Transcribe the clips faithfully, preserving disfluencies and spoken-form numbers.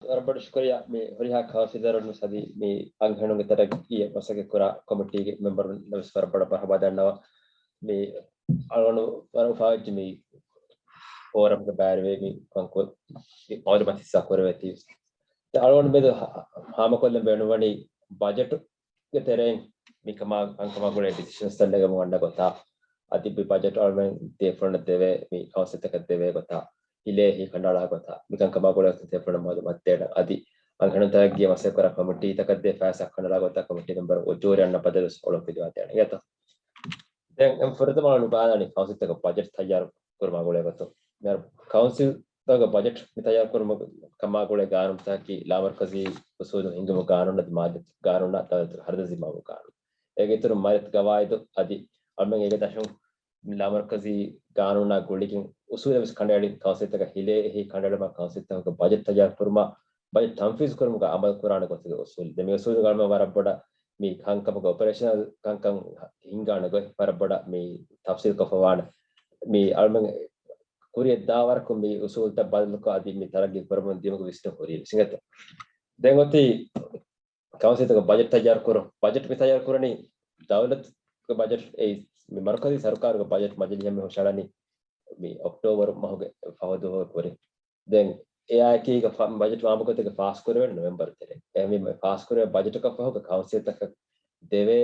ވަރަށް ބޮޑު ޝުކުރިއްޔާ. މި ހުރިހާ ކައުންސިލަރުން އަދި މި އަންހެނުންގެ ތަރައްގީއަށް މަސައްކަތް ކުރާ ކޮމިޓީގެ މެމްބަރުންނަށް ވެސް ވަރަށް ބޮޑަށް މަރުޙަބާ ދަންނަވަން. މި އަޅުގަނޑު ވަރަށް އުފާވެއްޖެ މި ފޯރަމްގެ ބައިވެރިވެ މި ކަންކޮށް މި މައުލޫމާތު ހިއްސާ ކުރެވޭތީވެސް. އަޅުގަނޑު މެދު ހާ-، ހާމަކޮށްލަން ބޭނުންވަނީ ބަޖެޓުގެ ތެރެއިން މިކަމާ ކަންކަމާ ގުޅޭ ޑިސިޝަންސްތައް ނެގެމުން އަންނަ ގޮތާ، އަދި މި ބަޖެޓް އަޅުގަނޑު ތިޔަފުޅުންނަށް ދެވޭ، މި ކައުންސިލްތަކަށް ދެވޭ ގޮތާ، ހިލޭ ހި ކަނޑައަޅާ ގޮތާ، މިކަންކަމާ ގުޅޭ ގޮތުން ތިޔަފުޅުން މައުލޫމާތު ދޭނަން. އަދި އަންހެނުން ތަރައްގީއަށް މަސައްކަތް ކުރާ ކޮމިޓީތަކަށް ދޭ ފައިސާ ކަނޑައަޅާ ގޮތާ ކޮމިޓީ މެމްބަރު އުޖޫރި އަންނަ ބަދަލު ވެސް އޮޅުން ފިލުވާ ދޭނަން. އެތަ؟ ދެން އެން ފުރަތަމަ ނުބާލާނީ ކައުންސިލްތަކަށް ބަޖެޓް ތައްޔާރު ކުރުމާ ގުޅޭ ގޮތުން. މިހާރު ކައުންސިލްތަކުގެ ބަޖެޓް މި ތައްޔާރު ކުރުމަށް ކަމާ ގުޅޭ ގާނޫނުތަކަކީ ލާމަރުކަޒީ އުސޫލު ހިންގުމުގެ ގާނޫނު އަދި މާލިޔަތު ގާނޫނާ ދައުލަތުގެ ހަރަދަށް ޒިންމާވުމުގެ ގާނޫނު. އޭގެ އިތުރުން މާލިޔަތު ގަވާއިދު އަދި އަޅުމެން އޭގެ ދަށުން ލާމަރުކަޒީ ގާނޫނާ ގުޅިގެން އުސޫލެއް ވެސް ކަނޑައެޅި ކައުންސިލްތަކަށް ހިލޭ އެހީ ކަނޑައެޅުމަށް ކައުންސިލްތަކުގެ ބަޖެޓް ތައްޔާރު ކުރުމަށް ބަޖެޓް ތަންފީޒު ކުރުމުގަ އަމަލު ކުރާނެ ގޮތުގެ އުސޫލު. ދެން މި އުސޫލުގަ އަޅުމެން ވަރަށް ބޮޑަށް މި ކަންކަމުގެ އޮޕަރޭޝަނަލް ކަންކަން ހިންގާނެ ގޮތް ވަރަށް ބޮޑަށް މި ތަފްސީލް ކޮށްފަވާނެ. މި އަޅުމެން ކުރިއަށް ދާ ވަރަކުން މި އުސޫލުތައް ބަދަލުކޮށް އަދި މި ތަރައްގީ ކުރަމުން ދިޔުމުގެ ވިސްނުން ހުރީ ވިސްނުން. ދެން އޮތީ ކައުންސިލްތަކުގެ ބަޖެޓް ތައްޔާރު ކުރުން. ބަޖެޓް މި ތައްޔާރު ކުރަނީ ދައުލަތުގެ ބަޖެޓް އެއީ މި މަރުކަޒީ ސަރުކާރުގެ ބަޖެޓް މަޖިލީހަށް މި ހުށަހަޅަނީ މި އޮކްޓޯބަރު މަހުގެ ފަހު ދުވަހުގެ ކުރިން. ދެން އެއާއެކީގަ ފަ-، ބަޖެޓް ވާމުގޮތެއްގެ ފާސްކުރެވޭނެ ނޮވެމްބަރު ތެރޭ. އެހެންވީމަ ފާސްކުރެވޭ ބަޖެޓަކަށް ފަހުގަ ކައުންސިލްތަކަށް ދެވޭ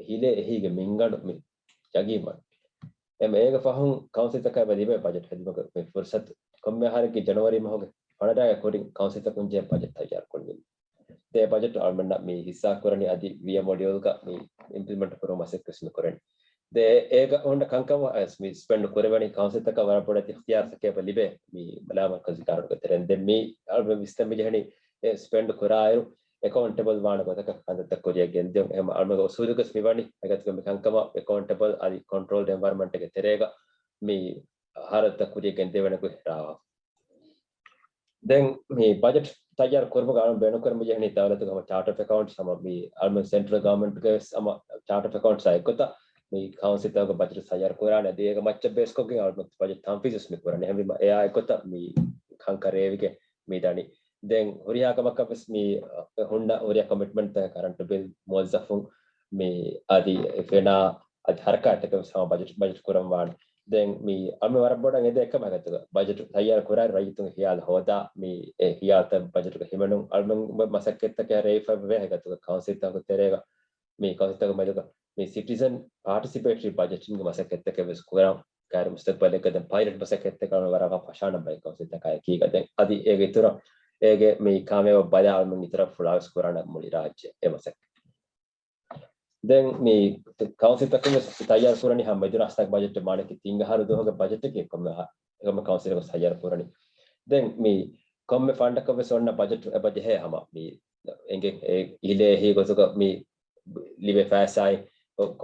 ހިލޭ އެހީގެ މިންގަނޑު މި ޔަގީންވަން. އެމް އޭގެ ފަހުން ކައުންސިލްތަކަށް އެބަ ލިބޭ ބަޖެޓް ހެދުމުގެ މި ފުރުސަތު ކޮންމެ އަހަރެއްގެ ޖަނަވަރީ މަހުގެ ފަނަރަ ކުރިން ކައުންސިލްތަކުން ޖެހޭ ބަޖެޓް ތައްޔާރު ކޮށްލިން. ދޭ ބަޖެޓް އަޅުމެންނަށް މި ހިއްސާ ކުރަނީ އަދި ވިޔަ މޮޑިއުލްގަ މި އިމްޕްލިމެންޓް ކުރުމަށް މަސައްކަތް މި ކުރަނީ. ދޭ އޭގަ ހުންނަ ކަންކަމަށް ވެސް މި ސްޕެންޑް ކުރެވެނީ ކައުންސިލްތަކަށް ވަރަށް ބޮޑެތި އިޚްތިޔާރުތަކެއް އެބަ ލިބޭ މި ލާމަރުކަޒީ ގާނޫނުގެ ތެރެއިން. ދެން މި އަޅުމެން ވިސްނަން މި ޖެހެނީ އެ ސްޕެންޑް ކުރާއިރު އެކައުންޓެބަލް ވާނެ ގޮތަކަށް ކަންތައްތައް ކުރިއަށް ގެންދިޔުން. އެހެން އަޅުމެންގެ އުސޫލުގަސް މިވަނީ އެގޮތުގެ މި ކަންކަމަށް އެކައުންޓެބަލް އަދި ކޮންޓްރޯލް ދެން ވަރަށް މަންޓެގެ ތެރޭގަ މި ހަރަދުތައް ކުރިއަށް ގެންދެވޭނެ ގޮތް ރާވާ. ދެން މި ބަޖެޓް ތައްޔާރު ކުރުމުގަ އަޅުން ބޭނުންކުރަން މި ޖެހެނީ ދައުލަތުގެ ހަމަ ޗާޓް އޮފް އެކައުންޓްސް ހަމަ މި އަޅުމެން ސެންޓްރަލް ގަވަރމަންޓްގެ ވެސް ހަމަ ޗާޓް އޮފް އެކައުންޓްސް އާ އެއްގޮތަށް މި ކައުންސިލްތަކުގެ ބަޖެޓް ތައްޔާރު ކުރާނެ. އަދި އޭގެ މައްޗަށް ބޭސްކޮށްގެން އަޅުމެން ބަޖެޓް ތަންފީޒު ވެސް މި ކުރަނީ. އެހެންވީމަ އެއާ އެއްގޮތަށް މި ކަންކަން ރޭވިގެން މި ދަނީ. ދެން ހުރިހާ ކަމަކަށް ވެސް މި ހުންނަ ހުރިހާ ކޮމިޓްމަންޓްތަކެއް ކަރަންޓު ބިލް، މުވައްޒަފުން މި އަދި ފެނާ އަދި ހަރަކާތްތަކަށް ވެސް ހަމަ ބަޖެޓް، ބަޖެޓް ކުރަން ވާނެ. ދެން މި އަޅުމެން ވަރަށް ބޮޑަށް އެދޭ އެކަމަކު ހަގީގަތުގަ ބަޖެޓު ތައްޔާރު ކުރާއިރު ރައްޔިތުންގެ ހިޔާލު ހޯދާ މި އެ ހިޔާލުތައް ބަޖެޓުގަ ހިމެނުން އަޅުމެން މަސައްކަތްތަކެއް ރޭވިފައި ވޭ ހަގީގަތުގަ ކައުންސިލްތަކުގެ ތެރޭގަ މި ކައުންސިލްތަކުގެ މެދުގަ މި ސިޓިޒަން ޕާޓިސިޕޭޓްރީ ބަޖެޓިންގ މަސައްކަތްތަކެއް ވެސް ކުރަން. ކައިރި މުސްތަގްބަލެއްގަ ދެން ޕައިލަޓް މަސައްކަތްތަކަށް ވަރަށް ފަށާނަން ބައެއް ކައުންސިލްތަކާ އެކީގަ. ދެން އަދި އޭގެ އިތުރަށް އޭގެ މި ކާމިޔާބަށް ބަލާ އަޅުމެން އިތުރަށް ފުޅާވެސް ކުރާނަން މުޅި ރާއްޖެ އެ މަސައްކަތް. ދެން މި ކައުންސިލްތަކުން ވެސް ތައްޔާރު ކުރަނީ ހަމަ މެދު ރާސްތާގެ ބަޖެޓް މާނައަކީ ތިން އަހަރު ދުވަހުގެ ބަޖެޓަކީ ކޮންމެ އަހަ-، ކޮންމެ ކައުންސިލަކު ތައްޔާރު ކުރަނީ. ދެން މި ކޮންމެ ފަންޑަކަށް ވެސް އޮންނަ ބަޖެޓް އެބަ ޖެހޭ ހަމަ މި އެނގެ އެ ހިލޭ އެހީ ގޮތުގަ މި ލިބޭ ފައިސާއިން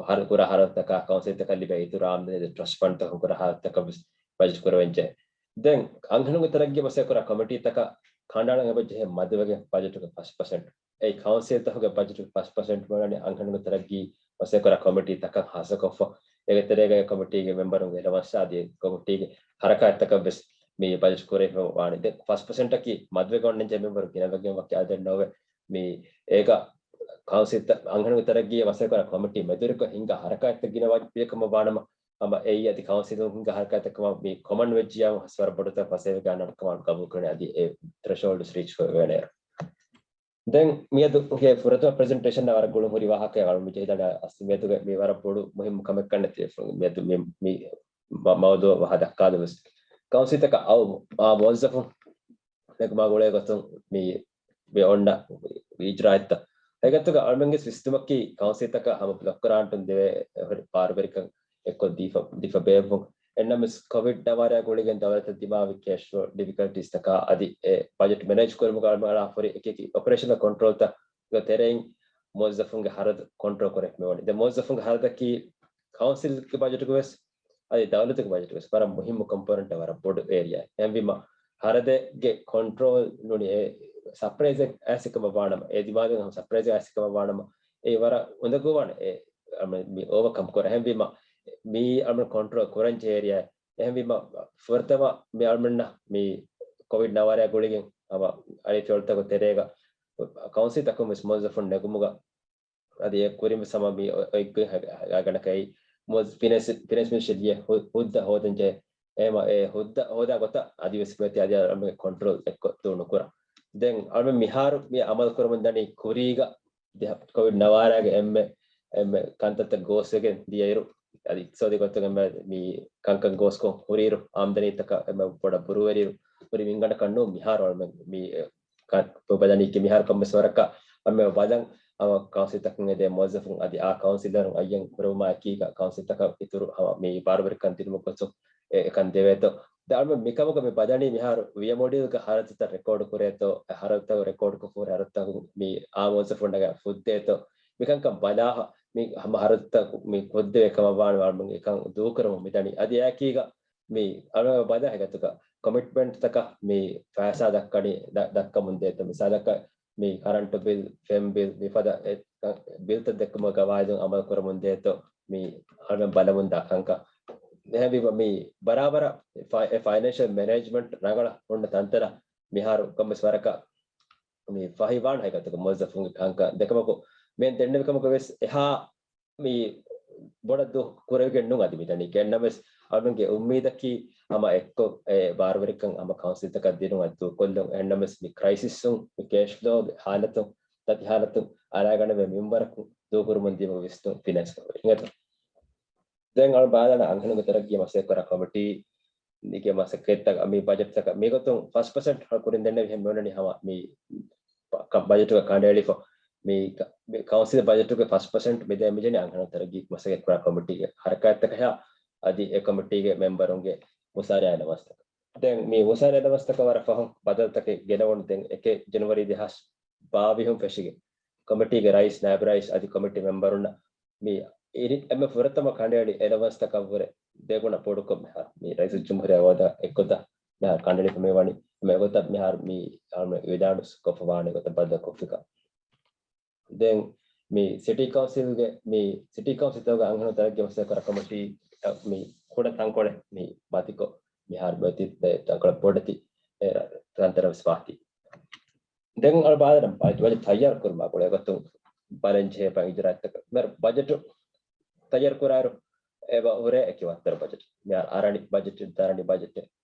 ހަރަދު ކުރާ ހަރަދުތަކާ ކައުންސިލްތަކަށް ލިބޭ އިތުރު އާމްދަނީ ޓްރަސްޓް ފަންޑްތަކުން ކުރާ ހަރަދުތަކަށް ވެސް ބަޖެޓް ކުރެވެންޖެހޭ. ދެން އަންހެނުންގެ ތަރައްގީ މަސައްކަތް ކުރާ ކޮމިޓީތަކަށް ކަނޑައަޅަން އެބަ ޖެހޭ މަދުވެގެން ބަޖެޓުގެ ފަސް ޕަސެންޓް. އެއީ ކައުންސިލްތަކުގެ ބަޖެޓުގެ ފަސް ޕަސެންޓް މިވަނީ އަންހެނުންގެ ތަރައްގީ މަސައްކަތް ކުރާ ކޮމިޓީތަކަށް ހާއްސަކޮށްފަ. އޭގެ ތެރޭގައި ކޮމިޓީގެ މެމްބަރުންގެ އެލަވަންސް އަދި ކޮމިޓީގެ ހަރަކާތްތަކަށް ވެސް މި ބަޖެޓް ކުރެވިފަ ވާނެ. ދެން ފަސް ޕަސެންޓަކީ މަދުވެގެން އޮންނަންޖެހޭ މެމްބަރު ގިނަވެގެން ވަކި އަދަދެއް ނޯވޭ. މި އޭގަ ކައުންސިލްތައް އަންހެނުންގެ ތަރައްގީއަށް މަސައްކަތް ކުރާ ކޮމިޓީ މެދުވެރިކޮށް ހިންގާ ހަރަކާތްތައް ގިނަ ވަ-، ވިޔަކަމަށް ވާނަމަ، ހަމަ އެއީ އަދި ކައުންސިލުން ހިންގާ ހަރަކާތްތައް ކަމަށް މި ކޮމަން ވެއްޖިޔާ ހަސް ވަރަށް ބޮޑުތައް ފަސޭހަވެގެން އަންނަ ކަމަށް ގަބޫލު ކުރަނީ. އަދި އެ ތްރެޝޯލްޑް ރީޗް ކުރެވޭނެ. ދެން މިއަދުގެ ފުރަތަމަ ޕްރެޒެންޓޭޝަން ވަރަށް ގުޅުން ހުރި ވާހަކައެއް އަޅު މި ޖެހިދާނެ އަސްލު މިއަދުގެ މި ވަރަށް ބޮޑު މުހިއްމު ކަމެއް ކަންނެތި މިއަދު މި، މި މަ-، މައުޟޫޢަށް ވާހަކަ ދައްކާލުމަސް. ކައުންސިލްތަކަށް އައު، އާ، މުވައްޒަފުން ނެގުމާ ގުޅޭ ގޮތުން މި، މި އޮންނަ މި އިޖްރާއަތްތައް. އެގޮތުގަ އަޅުމެންގެ ސިސްޓަމަކީ ކައުންސިލްތަކަށް ހަމަ ބްލޮކް ގްރާންޓުން ދެވޭ ހުރި ބާރުވެރިކަން އެއްކޮށް ދީފަ، ދީފަ ބޭއްވުން. އެންނަމަސް ކޮވިޑް ނަވާރަ ގުޅިގެން ދައުލަތަށް ދިމާވި ކޭޝް ފްލޯ ޑިފިކަލްޓީސްތަކާ އަދި އެ ބަޖެޓް މެނޭޖް ކުރުމުގަ އަޅުމެން އަޅާ ހުރި އެކި އެކި އޮޕަރޭޝަނަލް ކޮންޓްރޯލްތައް ތެރެއިން މުވައްޒަފުންގެ ހަރަދު ކޮންޓްރޯލް ކުރެވެމެވަނީ. ދެން މުވައްޒަފުންގެ ހަރަދަކީ ކައުންސިލްގެ ބަޖެޓުގެ ވެސް އަދި ދައުލަތުގެ ބަޖެޓުގެ ވެސް ވަރަށް މުހިއްމު ކޮމްޕޯނެންޓް، ވަރަށް ބޮޑު އޭރިއާ. އެހެންވީމަ ހަރަދެއްގެ ކޮންޓްރޯލް ނޫނީ އެ ސަޕްރައިޒެއް އައިސް ކަމަށް ވާނަމަ، އެ ދިމާލުން ހަމަ ސަޕްރައިޒެއް އައިސް ކަމަށް ވާނަމަ، އެ ވަރަށް އުނދަގޫވާނެ އެ މި އޯވަކަމް ކުރަން. އެހެންވީމަ މީ އަޅުމެން ކޮންޓްރޯލް ކުރަން ޖެހޭ އޭރިއާ. އެހެންވީމަ ފުރަތަމަ މި އަޅުމެންނަށް މި ކޮވިޑް ނަވާރަ ގުޅިގެން ހަމަ އަނެއް ފިޔަވަޅުތަކުގެ ތެރޭގަ ކައުންސިލްތަކުން ވެސް މުވައްޒަފުން ނެގުމުގަ އަދި އެ ކުރިން ވެސް ހަމަ މި އޮތްގޮތް ހަގަނޑަކައި ފިނޭންސް މިނިސްޓްރީ ހުއްދަ ހޯދަން ޖެހޭ. އެހެމަ އެ ހުއްދަ ހޯދާ ގޮތަށް އަދިވެސް މިއޮތީ އަދި އަޅަމެން ކޮންޓްރޯލް އެއްކޮށް ދޫ ނުކުރާ. ދެން އަޅަމެން މިހާރު މި އަމަލު ކުރަމުން ދަނީ ކުރީގަ ކޮވިޑް ނަވާރަގެ އެންމެ އެންމެ ކަންތައްތައް ގޯސްވެގެން ދިޔައިރު، އަދި އިޤްތިޞާދީ ގޮތުން އެންމެ މި ކަންކަން ގޯސްކޮށް ހުރިއިރު، އާމްދަނީތަކަށް އެންމެ ބޮޑަށް ބުރޫވެރިއިރު، ހުރި މިންގަނޑަކަށް ނޫން މިހާރު އަޅަމެން މި ބަލަނީ ކި މިހާރު ކޮންމެސް ވަރަކަށް އަމެ ބަލަން އަމަ ކައުންސިލްތަކުން އެދޭ މުވައްޒަފުން އަދި އާ ކައުންސިލަރުން އައްޔަން ކުރެވުމާ އެކީގަ ކައުންސިލްތަކަށް އިތުރު ހަމަ މި ބާރުވެރިކަން ދިނުމުގެ ގޮތުން އެ އެކަން ދެވޭތޯ. ދެ އަޅަމެން މިކަމުގަ މި ބަލަނީ މިހާރު ވިޔަ މޮޑިއުލްގެ ހަރަދުތައް ރެކޯޑު ކުރޭތޯ، އެ ހަރަދުތައް ރެކޯޑު ކޮށްފަ ހުރި ހަރަދުތަކުން މި އާ މުވައްޒަފުންނަގަ ފުއްދޭތޯ. މިކަންކަން ބަލާހަ މި ހަމަ ހަރަދުތައް މި ފުއްދެވޭ ކަމަށް ވާނެ އަޅަމެން އެކަން ދޫކުރަމުން މިދަނީ. އަދި އެއަކީގަ މި އަޅަމެން ބަލާ ހެގަތުގަ ކޮމިޓްމަންޓްތަކަށް މި ފައިސާ ދައްކަނީ ދަ-، ދައްކަމުން ދޭތޯ. މިސާލަކަށް މި ކަރަންޓު ބިލް، ފެން ބިލް، މިފަދަ އެ، އަ، ބިލްތައް ދެއްކުމުގެ ގަވާއިދުން އަމަލު ކުރަމުން ދޭތޯ މި އަޅަމެން ބަލަމުންދާ ކަންކަން. އެހެންވީމަ މި ބަރާބަރަށް ފަ-، އެ ފައިނޭންޝަލް މެނޭޖްމަންޓް ރަނގަޅަށް ހުންނަ ތަންތަނަށް މިހާރު ކޮންމެސް ވަރަކަށް މި ފަހިވާން ހަގީގަތުގަ މުވައްޒަފުންގެ ކަންކަން ދެކެމަކު މި ދެންނެވި ކަމުގަ ވެސް އެހާ މި ބޮޑަށް ދޫ ކުރެވިގެން ނޫން އަދި މިދަނީ. އެހެންނަމަވެސް އަޅުގަނޑުގެ އުއްމީދަކީ ހަމަ އެއްކޮށް އެ ބާރުވެރިކަން ހަމަ ކައުންސިލްތަކަށް ދިނުން އަދި ދޫކޮށްލުން. އެހެންނަމަވެސް މި ކްރައިސިސްއުން މި ކޭޝް ފްލޯގެ ހާލަތުން ތަތި ހާލަތުން އަރާގަނެވޭ މިންވަރަކުން ދޫކުރުމުން ދިޔަމަގު ވިސްނުން ފިނޭންސް ކޮމިޓީ އިނގޭތޯ. ދެން އަޅު ބާލަން އަންހެނުންގެ ތަރައްގީ މަސައްކަތް ކުރާ ކޮމިޓީ ގެ މަސައްކަތްތަކަށް މި ބަޖެޓްތަކަށް މިގޮތުން ފަސް ޕަސެންޓް ކުރިން ދެންނެވި ހެން މިއޮންނަނީ ހަމަ މި ބަ-، ކަ-، ބަޖެޓުގަ ކަނޑައެޅިފަ މި ކަ-، މި ކައުންސިލް ބަޖެޓުގެ ފަސް ޕަސެންޓް މި ދޭ މިޖެނީ އަންހެނުން ތަރައްގީ މަސައްކަތް ކުރާ ކޮމިޓީގެ ހަރަކާތްތަކަށާ އަދި އެ ކޮމިޓީގެ މެމްބަރުންގެ މުސާރަ އެލަވަންސްތަކަށް. ދެން މި މުސާރަ އެލަވަންސްތަކަށް ވަރަށް ފަހުން ބަދަލުތަކެއް ގެނައުނު ދެން އެކެއް ޖެނުއަރީ ދެހާސް ބާވީހުން ފެށިގެން ކޮމިޓީގެ ރައީސް، ނާއިބު ރައީސް އަދި ކޮމިޓީ މެމްބަރުންނަށް މި އިރި އެންމެ ފުރަތަމަ ކަނޑައެޅި އެލަވަންސްތަކަށްވުރެ ދެގުނަ ބޮޑުކޮށް މިހާރު މި ރައީސުލްޖުމްހޫރިއްޔާ ވައުދާ އެއްގޮތަށް މިހާރު ކަނޑައެޅިފަ މިވަނީ. އެމަ އެގޮތަށް މިހާރު މި އަޅުމެން އިއުލާނު ކޮށްފަ ވާނެ ގޮތަށް ބައްދަލުކޮށްފިކަން. ދެން މި ސިޓީ ކައުންސިލްގެ މި ސިޓީ ކައުންސިލްތަކުގެ އަންހެނުން ތަރައްގީ މަސައްކަތް ކުރާ ކޮމިޓީ މި ކުޑަ ތަންކޮޅެއް މި މަތިކޮށް މިހާރު މިއޮތީ ތަންކޮޅެއް ބޮޑެތި ތަންތަނަށް ވެސް ވާތީ. ދެން އަޅު ބާލަން ބަޖެޓް ތައްޔާރު ކުރުމާ ގުޅޭ ގޮތުން ބަލަން ޖެހޭ އިޖުރާތަކަށް މި ބަޖެޓު ތައްޔާރު ކުރާއިރު އެބަ ހުރޭ އެކި ވައްތަރު ބަޖެޓް. މިހާރު އަރަނި ބަޖެޓް، ދަރަނި ބަޖެޓް،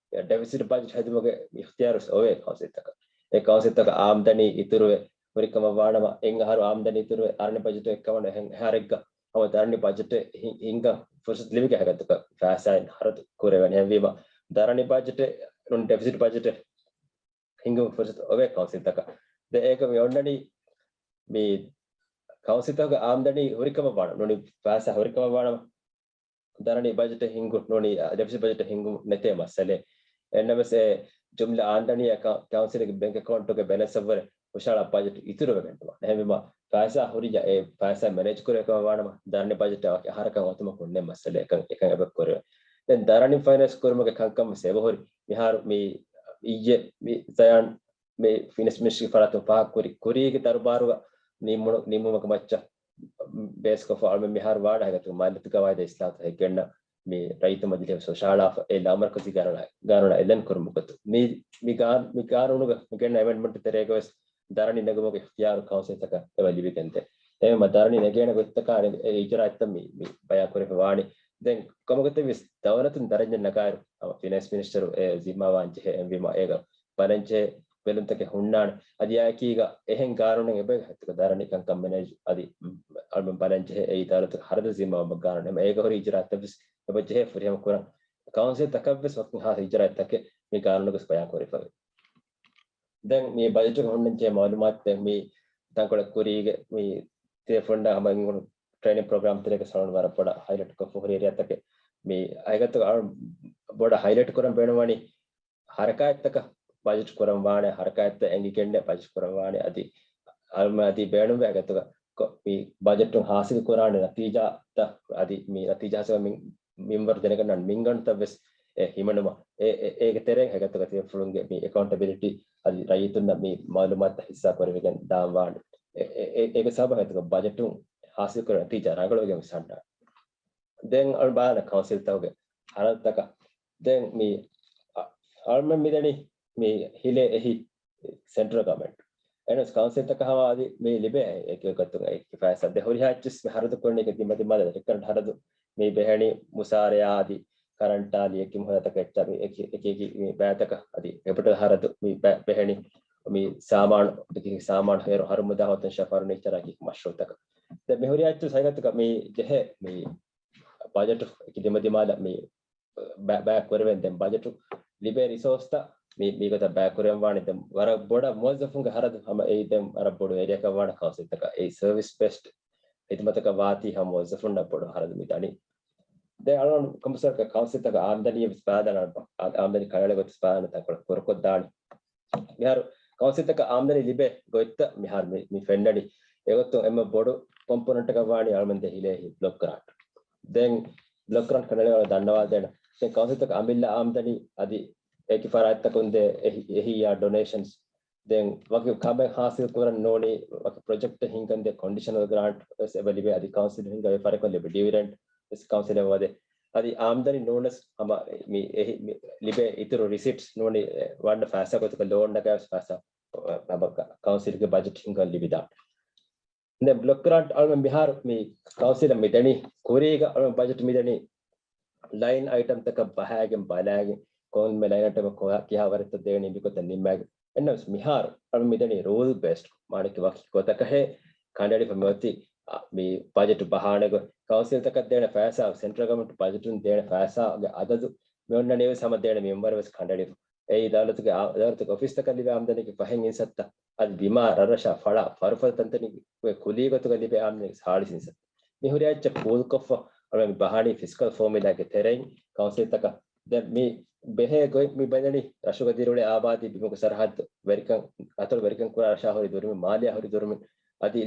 ޑެފިސިޓް ބަޖެޓް ހެދުމުގެ އިޚްތިޔާރު ވެސް އޮވޭ ކައުންސިލްތަކަށް. އެ ކައުންސިލްތަކަށް އާމްދަނީ އިތުރުވެ ހުރި ކަމަށް ވާނަމަ، އެއް އަހަރު އާމްދަނީ އިތުރުވެ އަރަނި ބަޖެޓް އެއްކަމަށް އެހެން އަހަރެއްގަ ހަމަ ދަރަނި ބަޖެޓެއް ހި-، ހިންގަން ފުރުސަތު ލިބިގެން ހަގީގަތުގަ ފައިސާއިން ހަރަދު ކުރެވޭނެ. އެހެންވީމަ، ދަރަނި ބަޖެޓެއް ނޫން ޑެފިސިޓް ބަޖެޓެއް ހިންގުމުގެ ފުރުސަތު އޮވޭ ކައުންސިލްތަކަށް. ދެން އޭގަ މި އޮންނަނީ މި ކައުންސިލްތަކުގެ އާމްދަނީ ހުރިކަމަށް ވާނަމަ، ނޫނީ ފައިސާ ހުރިކަމަށް ވާނަމަ، ދަރަނި ބަޖެޓެއް ހިންގުން ނޫނީ، އަ، ޑެފިސިޓް ބަޖެޓެއް ހިންގުން ނެތޭ މައްސަލައެއް. އެހެންނަމަވެސް އެ ޖުމްލަ އާމްދަނީ އެކަ-، ކައުންސިލްގެ ބޭންކް އެކައުންޓުގެ ބެލެންސަށްވުރެ ހުށަހަޅާ ބަޖެޓް އިތުރުވެގެން ނުވާނެ. އެހެންވީމަ، ފައިސާ ހުރިއްޔާ އެ ފައިސާ މެނޭޖް ކުރެވޭ ކަމަށް ވާނަމަ، ދަރަނި ބަޖެޓް އަހަރަކަށް އޮތުމަކުން ނެތް މައްސަލައެއް އެކަން، އެކަން އެބަ ކުރެވޭ. ދެން ދަރަނި ފައިނޭންސް ކުރުމުގެ ކަންކަން ވެސް އެބަހުރި. މިހާރު މި އިއްޔެ މި ޒަޔާން މި ފިނޭންސް މިނިސްޓްރީގެ ފަރާތުން ފާހަގަކުރި ކުރީގެ ދަރުބާރުގަ ނިންމުނު، ނިންމުމަކަށް މައްޗަށް ބޭސްކޮށްފަ އަޅުމެން މިހާރު ވާނެ ހަގީގަތުގަ މާލިޔަތުގެ ގަވާއިދަށް އިސްލާހުތައް ގެންނަ މި ރައްޔިތު މަޖިލީހަށް ހުށަހަޅާފަ އެ ލާމަރުކަޒީ ގާނޫނާ، ގާނޫނާ އެލަން ކުރުމުގެ ގޮތުން މި، މި ގާ-، މި ގާނޫނުގެ މި ގެންނަ އެމެންޑްމަންޓް ތެރޭގަ ވެސް ދަރަނި ނެގުމުގެ އިޚްތިޔާރު ކައުންސިލްތަކަށް އެބަ ލިބިގެންދޭ. އެހެންވީމަ ދަރަނި ނެގޭނެ ގޮތްތަކާ އެ އިޖުރާއަތްތައް މި، މި ބަޔާން ކުރެފަ ވާނީ. ދެން ކޮންމެ ގޮތެއް ވެސް ދައުލަތުން ދަރަނިއެއް ނަގާއިރު ހަމަ ފިނޭންސް މިނިސްޓަރު އެ ޒިންމާވާން ޖެހޭ. އެހެންވީމަ އޭގަ ބަލަންޖެހޭ ބެލުންތަކެއް ހުންނާނެ. އަދި އެއާއެކީގަ އެހެން ގާނޫނެއް އެބަ ހައްތަކަށް ދަރަނި ކަންކަން މެނޭޖް އަދި އަޅުމެން ބަލަންޖެހޭ އެއީ ދައުލަތުގެ ހަރަދު ޒިންމާ ބަ ގާނޫނެއް. އޭގަ ހުރި އިޖުރާއަތްތައް ވެސް އެބަ ޖެހޭ ފުރިހަމަ ކުރަން. ކައުންސިލްތަކަށް ވެސް ވަކިން ހާސް އިޖުރާއަތްތަކެއް މި ގާނޫނުގަ ވެސް ބަޔާން ކުރެވިފައިވޭ. ދެން މި ބަޖެޓުގެ ހުންނަންޖެހޭ މައުލޫމާތު ދެން މި ތަންކޮޅެއް ކުރީގެ މި ތިޔަ ފުންޑާ ހަމަ އިނގުނު ޓްރެއިނިން ޕްރޮގްރާމް ތެރޭގަ ސަޅުން ވަރަށް ބޮޑަށް ހައިލައިޓް ކޮށްފަ ހުރި އެރިއާތަކެއް. މި ހަގީގަތުގަ އަޅު ބޮޑަށް ހައިލައިޓް ކުރަން ބޭނުންވަނީ ހަރަކާތްތަކަށް ބަޖެޓް ކުރަން ވާނެ، ހަރަކާތްތައް އެނގިގެންނެ ބަޖެޓް ކުރަން ވާނެ. އަދި އަޅުމެން އަދި ބޭނުންވޭ ހަގީގަތުގަ ކޮ-، މި ބަޖެޓުން ހާސިލް ކުރާނެ ނަތީޖާތައް އަދި މި ނަތީޖާ ހާސިލް މި މިންވަރު ދެނެގަންނަ މިންގަނޑުތައް ވެސް އެ ހިމެނުމަށް އެ، އެ، އޭގެ ތެރެއިން ހަގީގަތުގަ ތިޔަފުޅުންގެ މި އެކައުންޓަބިލިޓީ އަދި ރައްޔިތުންނަށް މި މައުލޫމާތު ހިއްސާ ކުރެވިގެން ދާން ވާނެ. އެ، އެ، އެ، އޭގެ ސަބަބު ހަގީގަތުގަ ބަޖެޓުން ހާސިލް ކުރާ ނަތީޖާ ރަނގަޅުވެގެން ވެސް ހަންނާނެ. ދެން އަޅު ބާނަ ކައުންސިލްތަކުގެ ހަރަދުތަކަށް. ދެން މި އަ-، އަޅުމެން މިދަނީ މި ހިލޭ އެހީ ސެންޓްރަލް ގަވަރމަންޓް. އެނަސް ކައުންސިލްތަކަށް ހަމަ އަދި މި ލިބޭ އެކި ގޮތުން އެކި ފައިސާ. ދެ ހުރިހާ އެއްޗެސް މި ހަރަދު ކުރަނީ ދިމަ ދިމާލަށް ރިކަރަންޓް ހަރަދު މި ބެހެނީ މުސާރަޔާ އަދި ކަރަންޓާ ލިޔެކި މުހަދަތަކަށް އެއްޗާ މި އެކި އެކި އެކި މި ބައިތަކަށް އަދި ކެޕިޓަލް ހަރަދު މި ބެ-، ބެހެނީ މި ސާމާނު އެކި ސާމާނު ހޭރު ހަރުމުދާ ހޮތަން ޝަ ފަރުނީޗަރ އެކި މަޝްރޫއުތަކަށް. ދެ މި ހުރިހާ އެއްޗެސް ހަގީގަތުގަ މި ޖެހޭ މި ބަޖެޓު އެކި ދިމަ ދިމާލަށް މި ބަ-، ބައި ކުރެވެން ދެން ބަޖެޓު ލިބޭ ރިސޯސްތައް މި، މިގޮތަށް ބައި ކުރެވެން ވާނެ ދެން ވަރަށް ބޮޑަށް މުވައްޒަފުންގެ ހަރަދު ހަމަ އެއީ ދެން ވަރަށް ބޮޑު އޭރިއާއަކަށް ވާނެ ކައުންސިލްތަކަށް އެއީ ސަރވިސް ބޭސްޑް ޚިދުމަތަކަށް ވާތީ ހަމަ މުވައްޒަފުންނަށް ބޮޑު ހަރަދު މި ދަނީ. ދެން އަޅުގަނޑު ކޮންމެސް ކައުންސިލްތަކަށް އާމްދަނީ ވެސް ބާލާނަން އާ-، އާމްދަނީ ކަނޑައެޅޭ ގޮތަށް ބާލާނަން ތަންކޮޅެއް ކުރުކޮށްދާނެ. މިހާރު ކައުންސިލްތަކަށް އާމްދަނީ ލިބޭ ގޮތްތައް މިހާރު މި، މި ފެންނަނީ އެގޮތުން އެންމެ ބޮޑު ކޮމްޕޯނެންޓަކަށް ވާނީ އަޅުމެން ދޭ ހިލޭ ބްލޮކް ގްރާންޓް. ދެން ބްލޮކް ގްރާންޓް ކަނޑައެޅޭ ދަންނަވާދޭނަން. ދެން ކައުންސިލްތަކަށް އަމިއްލަ އާމްދަނީ އަދި އެކި ފަރާތްތަކުން ދޭ އެހި-، އެހީއާ ޑޮނޭޝަންސް. ދެން ވަކި ކަމެއް ހާސިލް ކުރަން ނޫނީ ވަކި ޕްރޮޖެކްޓެއް ހިންގަން ދޭ ކޮންޑިޝަނަލް ގްރާންޓް ވެސް އެބަ ލިބޭ އަދި ކައުންސިލް ހިންގަވޭ ފަރިކޮށް ލިބޭ ޑިވިޑެންޑް ވެސް ކައުންސިލަށް ވަދެ. އަދި އާމްދަނީ ނޫނަސް ހަމަ މި އެހި-، މި ލިބޭ އިތުރު ރިސިޓްސް ނޫނީ ވަންނަ ފައިސާ ގޮތަކަށް ލޯން ނަގާ ފައިސާ ކައުންސިލްގެ ބަޖެޓް ހިންގަން ލިބިދާނެ. ދެން ބްލޮކް ގްރާންޓް އަޅުމެން މިހާރު މި ކައުންސިލަށް މި ދެނީ ކުރީގަ އަޅުމެން ބަޖެޓް މި ދެނީ ލައިން އައިޓަމްތަކަށް ބަހައިގެން ބަލައިގެން ކޮންމެ ލައިން އައިޓަމަށް ކޮ-، ކިހާ ވަރެއްތަ ދޭނީ މިގޮތަށް ނިންމައިގެން. އެންނަމަސް މިހާރު އަޅުމެން މި ދެނީ ރޫލް ބޭސްޑް މާނައަކީ ވަކި ގޮތަކަށް ކަނޑައެޅިފަ މިއޮތީ މި ބަޖެޓް ބަހާނެ ގޮތް. ކައުންސިލްތަކަށް ދޭނެ ފައިސާ ސެންޓްރަލް ގަވަރމަންޓް ބަޖެޓުން ދޭނެ ފައިސާގެ އަދަދު މި އޮންނަނީ ވެސް ހަމަ ދޭނެ މިންވަރު ވެސް ކަނޑައެޅިފަ. އެއީ ދައުލަތުގެ އާ-، ދައުލަތުގެ އޮފީސްތަކަށް ލިބޭ އާމްދަނީގެ ފަހެއް އިންސައްތަ އަދި ބިމާ ރަށްރަށާ ފަޅާ ފަރުފަރު ތަންތަނީގެ ކުލީ ގޮތުގަ ލިބޭ އާމްދަނީ ސާޅީސް އިންސައްތަ. މި ހުރި އެއްޗެއް ޕޫލްކޮށްފަ އަޅުގަނޑު މި ބަހާނީ ފިސްކަލް ފޯމިއުލާގެ ތެރެއިން ކައުންސިލްތަކަށް. ދެން މި ބެހޭ ގޮތް މި ބެލެނީ ރަށުގަ ދިރިއުޅޭ އާބާދީ ބިމުގެ ސަރަހައްދު ވެރިކަން އަތޮޅު ވެރިކަން ކުރާ ރަށާ ހުރި ދުރުމިން، މާލެއާ ހުރި ދުރުމިން އަދި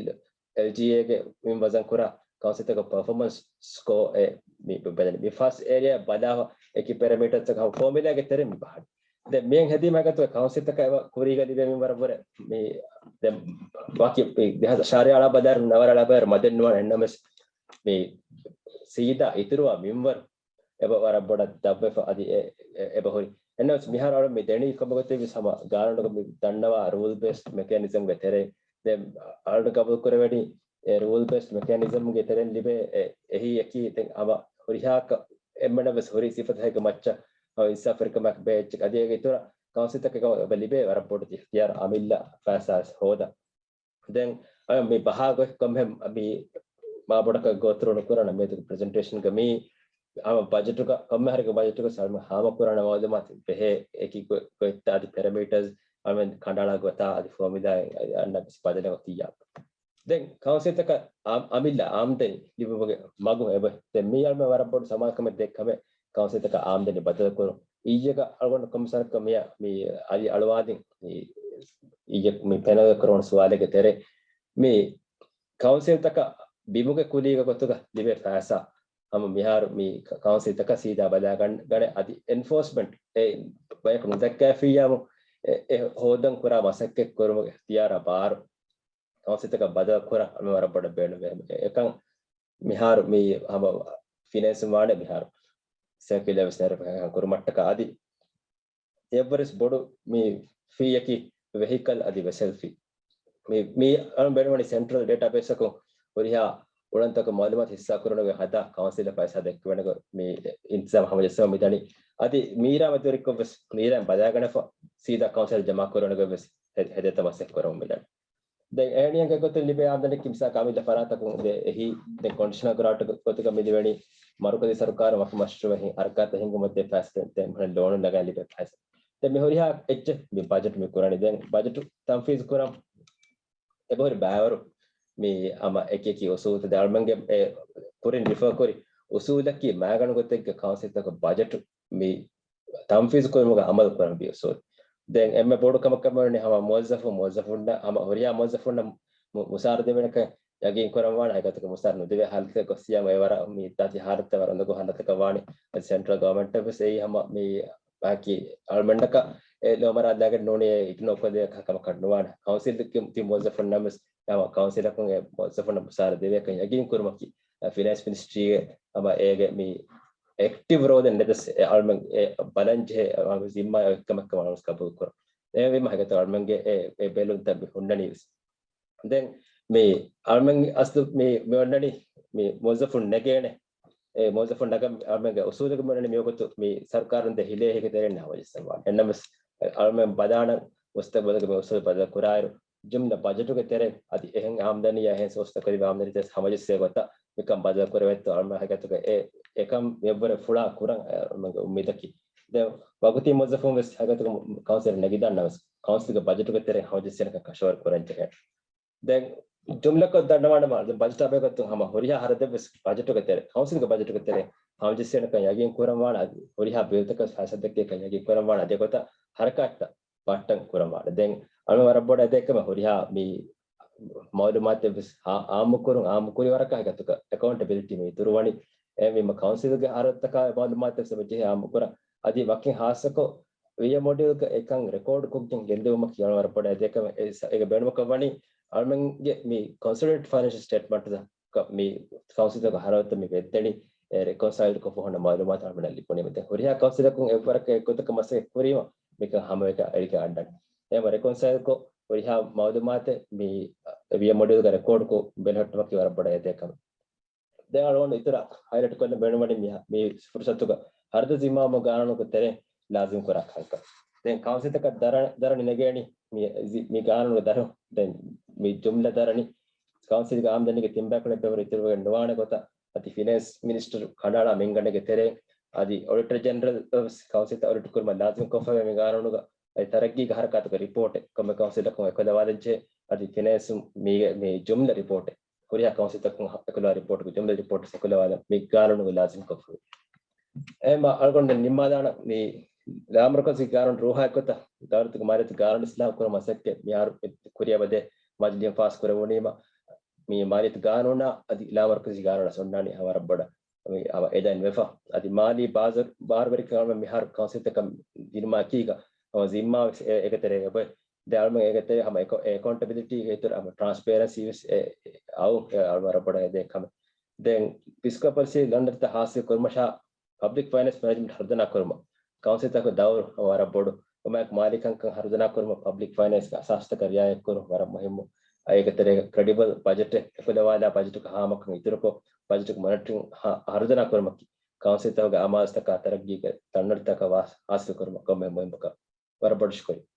އެލްޖީއޭގެ މިން ވަޒަން ކުރާ ކައުންސިލްތަކަށް ޕަރފޯމަންސް ސްކޯ އެ މި ބެލެނީ. މި ފަސް އޭރިއާ ބަލާފަ އެކި ޕެރަމީޓަރސްތަކަށް ހަމަ ފޯމިއުލާގެ ތެރެއިން މި ބަހަނީ. ދެން މިއެން ހެދީމަ ގަތު ކައުންސިލްތަކަށް އެބަ ކުރީގަ ލިބޭ މިންވަރަށްވުރެ މި ދެން ވަކި މި ދެހާސް ޝާރި އަޅާ ބަލާއިރު ނަވާރަ އަޅާ ބަލާއިރު މަދެއް ނުވާނެ. އެންނަމެސް މި ސީދާ އިތުރުވާ މިންވަރު އެބަ ވަރަށް ބޮޑަށް ދަށްވެފަ އަދި އެ، އެ، އެބަ ހުރި. އެންނަމެސް މިހާރު އަޅު މި ދެނީ ކޮބަގޮތެއްވެސް ހަމަ ގާނޫނުގަ މި ދަންނަވާ ރޫލް ބޭސްޑް މެކޭނިޒަމްގެ ތެރެއިން. ދެން އަޅު ގަބޫލު ކުރެވެނީ އެ ރޫލް ބޭސްޑް މެކޭނިޒަމްގެ ތެރެއިން ލިބޭ އެ، އެހީ އެކީ ދެން ހަމަ ހުރިހާ ކަ-، އެންމެނަށް ވެސް ހުރި ސިފަތަކެއްގެ މައްޗަށް ހަމަ އިންސާފުވެރިކަމާއެކު ބޭއްޗެއް އަދި އޭގެ އިތުރަށް ކައުންސިލްތަކަށް އެބަ ލިބޭ ވަރަށް ބޮޑު އިޚްތިޔާރު އަމިއްލަ ފައިސާ ހޯދަން. ދެން އަޅު މި ބަހާ ގޮތް ކޮންމެ މި މާ ބޮޑަކަށް ގޯތްރު ނުކުރަން މިއަދު ޕްރެޒެންޓޭޝަންގަ މީ އަޅު ބަޖެޓުގަ ކޮންމެ ހަރަކަށް ބަޖެޓުގަ ސަޅުމަ ހާމަކުރާނެ މައުލޫމާތު ބެހޭ އެކި ގޮ-، ގޮތްތައް އަދި ޕެރަމީޓަރސް އަޅުމެން ކަނޑައަޅާ ގޮތާ އަދި ފޯމިއުލާ އަންނަ ބަދަލެއް އޮތިއްޔާ. ދެން ކައުންސިލްތަކަށް އާ-، އަމިއްލަ އާމްދަނީ ލިބުމުގެ މަގު އެބަ. ދެން މީ އަޅުމެން ވަރަށް ބޮޑު ސަމާލުކަމެއް ދޭ ކަމެއް ކައުންސިލްތަކަށް އާމްދަނީ ބަދަލުކުރުން. އިއްޔެގަ އަޅުގަނޑު ކޮންމެސް ކަމެއް މި އަލި އަޅުވާލިން މި އިއްޔެ މި ޕެނަލް ކުރުނު ސުވާލެއްގެ ތެރޭ މި ކައުންސިލްތަކަށް ބިމުގެ ކުލީގެ ގޮތުގަ ލިބޭ ފައިސާ ހަމަ މިހާރު މި ކަ-، ކައުންސިލްތަކަށް ސީދާ ބަލާ ގަން-، ގަނެ އަދި އެންފޯސްމަންޓް އެ ބަޔަކު ނުދައްކާފިއްޔާމު އެ، އެ ހޯދަން ކުރާ މަސައްކަތް ކުރުމުގެ އިޚްތިޔާރާ ބާރު ކައުންސިލްތަކަށް ބަދަލު ކުރަން އަޅުމެން ވަރަށް ބޮޑަށް ބޭނުންވޭ. އެކަން މިހާރު މި ހަމަ ފިނޭންސުން ވާނެ މިހާރު ސަރކިއުލާ ވެސް ނެރެފަ ކަން ކުރުމަށްޓަކާ އަދި އެއަށްވުރެސް ބޮޑު މި ފީއަކީ ވެހިކަލް އަދި ވެސެލް ފީ. މި، މި އަޅުން ބޭނުންވަނީ ސެންޓްރަލް ޑޭޓާބޭސްއަކުން ހުރިހާ އުޅަނދުތަކުން މައުލޫމާތު ހިއްސާކުރުމުގެ ހަދާ ކައުންސިލަށް ފައިސާ ދެއްކުވޭނެ ގޮތް މި އިންތިޒާމް ހަމަޖައްސަވަން މިދަނީ. އަދި މީރާ މެދުވެރިކޮށްވެސް މީރާއިން ބަލާގަނެފަ ސީދާ ކައުންސިލަށް ޖަމާކުރުވޭނެ ގޮތްވެސް ހެ-، ހެދޭތަ މަސައްކަތް ކުރަމުން މިދަނީ. ދެން އެހެނިހެން ގޮތުން ލިބޭ އާމްދަނީ މިސާލަކަށް އަމިއްލަ ފަރާތަކުން ދޭ އެހީ ދެން ކޮންޑިޝަނަލް ގްރާންޓް ގޮތުގަ މި ލިބެނީ މަރުކަޒީ ސަރުކާރުން ވަކި މަޝްރޫއެއް ހި-، ހަރަކާތެއް ހިންގުމަށް ދޭ ފައިސާ ދެން ލޯނު ނަގާ ލިބޭ ފައިސާ. ދެން މި ހުރިހާ އެއްޗެއް މި ބަޖެޓް މި ކުރަނީ. ދެން ބަޖެޓު ތަންފީޒު ކުރަން އެބަހުރި ބައިވަރު މި ހަމަ އެކި އެކި އުސޫލުތައް ދެ އަޅުމެންގެ އެ ކުރިން ރިފަރ ކުރި އުސޫލަކީ މައިގަނޑު ގޮތެއްގެ ކައުންސިލްތަކަށް ބަޖެޓު މި ތަންފީޒު ކުރުމުގަ އަމަލު ކުރަން ވި އުސޫލު. ދެން އެންމެ ބޮޑު ކަމަކަށް ވަނީ ހަމަ މުވައްޒަފު، މުވައްޒަފުންނަށް ހަމަ ހުރިހާ މުވައްޒަފުންނަށް މު-، މުސާރަ ދެވޭނެކަން ޔަގީން ކުރަން ވާނެ. ހަގީގަތުގަ މުސާރަ ނުދެވޭ ހާލަތެއް ގޮއްސިޔާމު އެ ވަރަށް މި ދާތި ހާލަތެއް ވަރަށް އުނދަގޫ ހާލަތަކަށް ވާނެ. އަދި ސެންޓްރަލް ގަވަރމަންޓަށް ވެސް އެއީ ހަމަ މި ވަކި އަޅުމެންނަކަށް އެ ލޯމަރާލާގެން ނޫނީ އިގްނޯ ކޮށްދޭ ކަ-، ކަމަކަށް ނުވާނެ. ކައުންސިލްގެ ތި މުވައްޒަފުންނަށް ވެސް ހަމަ ކައުންސިލަކުން އެ މުވައްޒަފުންނަށް މުސާރަ ދެވޭކަން ޔަގީން ކުރުމަކީ، އަ، ފިނޭންސް މިނިސްޓްރީގެ ހަމަ އޭގެ މި އެކްޓިވް ރޯލެއް ނެތަސް އެ އަޅުމެން އެ ބަލަން ޖެހޭ ޒިންމާ އެކަމެއްކަމަށް އަޅުމެން ޤަބޫލު ކުރަން. އެހެންވީމަ ހަގީގަތަށް އަޅުމެންގެ އެ، އެ ބެލުންތައް މި ހުންނަނީ ވެސް. ދެން މި އަޅުމެން އަސްލު މި، މި އޮންނަނީ މި މުވައްޒަފުން ނެގޭނެ. އެ މުވައްޒަފުން ނަގަން އަޅުމެންގެ އުސޫލުގެ މި އޮންނަނީ މިވަގުތު މި ސަރުކާރުން ދޭ ހިލޭ ހިކި ތެރެއިން ހަމަޖައްސަން ވާނެ. އެންނަމަސް އަޅުމެން ބަލާނަން މުސްތަޤްބަލުގެ މި އުސޫލު ބަދަލު ކުރާއިރު، ޖުމްލަ ބަޖެޓުގެ ތެރެ އަދި އެހެން އާމްދަނީއާ އެހެން ސޯސްތައް ކުރި އާމްދަނީތައް ހަމަޖައްސޭ ގޮތަށް މިކަން ބަދަލު ކުރެވޭތޯ އަޅުމެން ހަގީގަތުގަ އެ އެކަން މިއަށްވުރެ ފުޅާ ކުރަން އަޅުމެންގެ އުއްމީދަކީ. ދެން ވަގުތީ މުވައްޒަފުން ވެސް ހަގީގަތުގަ ކައުންސިލަށް ނެގިދާންނަމަސް ކައުންސިލްގެ ބަޖެޓުގެ ތެރެ ހަމަޖައްސޭނެކަން ކަށަވަރު ކުރަން ޖެހޭ. ދެން ޖުމްލަކޮށް ދަންނަވާނަމަ، ބަޖެޓާ ބެހޭގޮތުން ހަމަ ހުރިހާ ހަރަދެއްވެސް ބަޖެޓުގެ ތެރެ، ކައުންސިލްގެ ބަޖެޓުގެ ތެރެ ހަމަޖެއްސޭނެކަން ޔަގީން ކުރަންވާނެ، އަދި ހުރިހާ ބިލްތަކަށް ފައިސާ ދެއްކޭކަން ޔަގީން ކުރަންވާނެ، އަދި އެގޮތަށް ހަރަކާތްތައް ބަހައްޓަން ކުރަންވާނެ. ދެން އަޅުގަނޑު ވަރަށް ބޮޑަށް އެދޭ ކަމެއް ހުރިހާ މި މައުލޫމާތެއްވެސް އާ، އާއްމުކުރުން، އާއްމުކުރި ވަރަކަށް ހަގީގަތުގަ އެކައުންޓެބިލިޓީ މި އިތުރުވަނީ. އެހެންވީމަ ކައުންސިލްގެ ހަރަދުތަކާ މައުލޫމާތެއްވެސް އެބަޖެހޭ އާއްމުކުރަން. އަދި ވަކިން ހާއްސަކޮށް ވީއޭ މޮޑިއުލްގަ އެކަން ރެކޯޑް ކޮށްގެން ގެންދިއުމަކީ އަޅުގަނޑު ވަރަށް ބޮޑަށް އެދޭ ކަމެއް. އެ ސަ-، އޭގެ ބޭނުމަކަށް ވަނީ އަޅުމެންގެ މި ކޮންސޮލިޑޭޓް ފައިނޭންޝަލް ސްޓޭޓްމަންޓްތައް މި ކައުންސިލްތަކުގެ ހަރަދުތައް މި ވެއްދެނީ، އެ ރެކޮންސައިލް ކޮށްފަ ހުންނަ މައުލޫމާތު އަޅުމެންނަށް ލިބުނީމަ. ދެން ހުރިހާ ކައުންސިލަކުން އެއްވަރަކަށް އެއްގޮތަކަށް މަސައްކަތް ކުރީމަ މިކަން ހަމައެކަނި އެޅިގެން އަންނަނީ. އެހެންވެ ރެކޮންސައިލްކޮށް ހުރިހާ މައުލޫމާތެއް މި ވީއޭ މޮޑިއުލްގަ ރެކޯޑްކޮށް ބެލެހެއްޓުމަކީ ވަރަށް ބޮޑަށް އެދޭ ކަމެއް. ދެން އަޅުގަނޑު އިތުރަށް ހައިލައިޓް ކޮށްލަން ބޭނުންވަނީ މި، މި ފުރުސަތުގަ ހަރަދު ޒިންމާވުމުގެ ގާނޫނުގެ ތެރެއިން ލާޒިމް ކުރާ ކަންކަން. ދެން ކައުންސިލްތަކަށް ދަރަ-، ދަރަނި ނެގޭނީ މި ޒި-، މި ގާނޫނުގެ ދަރު. ދެން މި ޖުމްލަ ދަރަނި ކައުންސިލްގެ އާމްދަނީގެ ތިން ބައިކުޅަ ބެވަރު އިތުރުވެގެން ނުވާނެ ގޮތަށް އަދި ފިނޭންސް މިނިސްޓަރު ކަނޑައަޅާ މިންގަނޑެއްގެ ތެރެއިން އަދި އޮޑިޓަރ ޖެނެރަލް ވެސް ކައުންސިލްތައް އޮޑިޓް ކުރުމަށް ލާޒިމް ކޮށްފައިވޭ މި ގާނޫނުގަ އަދި ތަރައްގީގެ ހަރަކާތުގެ ރިޕޯޓެއް ކޮންމެ ކައުންސިލަކުން އެކުލަވާލަންޖެހޭ. އަދި ފިނޭންސުން މީގެ މި ޖުމްލަ ރިޕޯޓެއް ހުރިހާ ކައުންސިލްތަކުން އެކުލަވާ ރިޕޯޓުގެ ޖުމްލަ ރިޕޯޓް އެކުލަވާލަން މި ގާނޫނުގަ ލާޒިމް ކޮށްފައިވޭ. އެހެންވީމަ އަޅުގަނޑު ނިންމާލާނަން މި ލާމަރުކަޒީ ގާނޫނު ރޫހާ އެއްގޮތަށް ދައުލަތުގެ މާލިޔަތު ގާނޫނު އިސްލާހު ކުރުމަށް މަސައްކަތް މިހާރު ކުރިއަށް ވަދެ މަޖިލީހުން ފާސް ކުރެވުނީމަ މި މާލިޔަތު ގާނޫނާ އަދި ލާމަރުކަޒީ ގާނޫނާ އޮންނާނީ ހަމަ ވަރަށް ބޮޑަށް މި ހަމަ އެލައިން ވެފަ. އަދި މާލީ ބާޒަރު ބާރުވެރިކަމަށް މިހާރު ކައުންސިލްތަކަށް ދިނުމަކީގަ ހަމަ ޒިންމާ ވެސް އެ-، އޭގެ ތެރޭގަ އޮތް. ދެން އަޅުމެން އޭގެ ތެރޭ ހަމަ އެކަ-، އެކައުންޓެބިލިޓީގެ އިތުރަށް ހަމަ ޓްރާންސްޕޭރެންސީ ވެސް އެ-، އެ-، އައު އެ އަޅު ވަރަށް ބޮޑަށް އެދޭ ކަމެއް. ދެން ފިސްކަލް ޕޮލިސީ ލަނޑުތައް ހާސިލް ކުރުމަށާ ޕަބްލިކް ފައިނޭންސް މެނޭޖްމަންޓް ހަރުދަނާ ކުރުމަށް ކައުންސިލްތަކުގެ ދައުރު ވަރަށް ބޮޑު. އެކަމަކު މާލީ ކަންކަން ހަރުދަނާ ކުރުމަށް ޕަބްލިކް ފައިނޭންސްގެ އަސާސްތަކަށް ރިއާޔަތް ކުރުން ވަރަށް މުހިއްމު. އޭގެ ތެރޭގަ ކްރެޑިބަލް ބަޖެޓެއް އެކުލަވާލާ ބަޖެޓުގެ ހާމަކަން އިތުރުކޮށް، ބަޖެޓުގެ މޮނިޓަރިން ހަ-، ހަރުދަނާ ކުރުމަކީ ކައުންސިލްތަކުގެ އަމާޒުތަކާ ތަރައްގީގެ ތަންނަޑިތަކަށް ވާ ހާސިލް ކުރުމަށް ކޮންމެ މުހިއްމުކަން. ވަރަށް ބޮޑަށް ޝުކުރިއްޔާ.